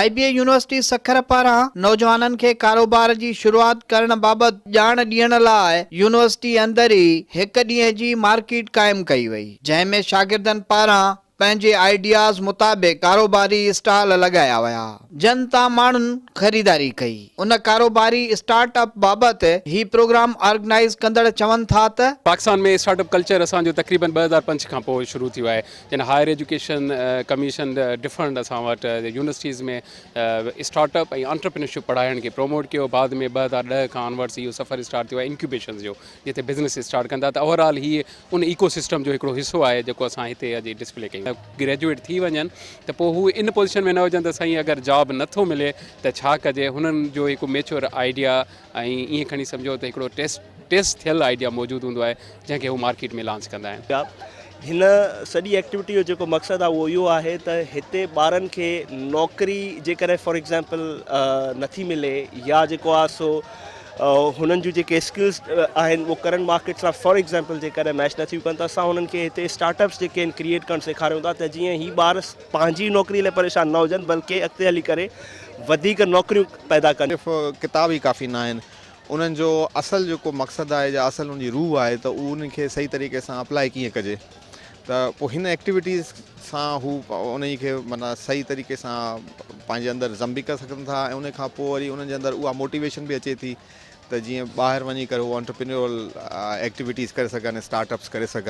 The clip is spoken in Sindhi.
I B A university Sukkur پاران نوجوانن کي ڪاروبار جي شروعات ڪرڻ بابت ڄاڻ ڏيڻ لاء يونيورسٽي اندر ئي هڪ ڏينهن جي مارڪيٽ قائم ڪئي وئي، جنهن ۾ شاگردن پاران پنهنجي آئيڊياز مطابق ڪاروباري اسٽال لڳايا ويا، جن تان ماڻهن خريداري ڪئي. ان ڪاروباري اسٽارٽ اپ بابت هي پروگرام آرگنائيز ڪندڙ چون ٿا ته. پاڪستان ۾ اسٽارٽ اپ ڪلچر اسان جو تقريبن 2005 کان پوء شروع ٿيو آهي. جن هائر ايجوڪيشن ڪميشن ڊفرنٽ اسان وٽ يونيورسٽيز ۾ اسٽارٽ اپ ۽ انٽرپرينرشپ پڙهائڻ کي پروموٽ ڪيو. بعد ۾ 2010 کان آنورڊس اهو سفر اسٽارٽ ٿيو آهي انڪيوبيشنز جو، جتي بزنس اسٽارٽ ڪن ٿا، ته اوور آل هي ان ايڪو سسٽم جو هڪڙو حصو آهي جيڪو اسان هتي اڄ ڊسپلي ڪيون. گريجوئيٽ ٿي وڃن ته پوء هو ان پوزيشن ۾ نه هجن ته سائين اگر جاب نٿو ملي ته ڇا ڪجي. هنن جو هڪ ميچور آئيڊيا ۽ ائين کڻي سمجهو ته هڪڙو ٽيسٽ ٽيسٽ ٿيل آئيڊيا موجود هوندو آهي، جنهن کي هو مارڪيٽ ۾ لانچ ڪندا آهن. هن سڄي ايڪٽيوٽي جو جيڪو مقصد آهي اهو اهو آهي ته هتي ٻارن کي نوڪري جيڪڏهن فار ايگزامپل نٿي ملي يا جيڪو آهي سو هنن جون جيڪي اسڪلز آهن اهو ڪرنٽ مارڪيٽ سان فار ايگزامپل جيڪڏهن ميچ نٿيون ڪن ته اسان هنن کي هتي اسٽارٽ اپس جيڪي آهن ڪريئيٽ ڪرڻ سيکاريون ٿا ته جيئن هي ٻار پنهنجي نوڪري لاء پريشان نه هجن بلڪه اڳتي هلي ڪري وڌيڪ نوڪريون پيدا ڪن. صرف ڪتاب ئي ڪافي نه آهن، انهن جو اصل جيڪو مقصد آهي يا اصل ان جي روح آهي ته انهن کي صحيح طريقي سان اپلائي ڪيئن ڪجي ته پوء هن ايڪٽيوٽيز سان هو انهي کي معنيٰ صحيح طريقي سان پنهنجي اندر ضم به ڪري سگهن ٿا ۽ ان کان پوء وري انهن جي اندر اها موٽيويشن به اچي ٿي ته جيئن ٻاهر وڃي ڪري هو انٽرپرينيورل ايڪٽيوٽيز ڪري سگهن، اسٽارٽ اپس ڪري سگهن.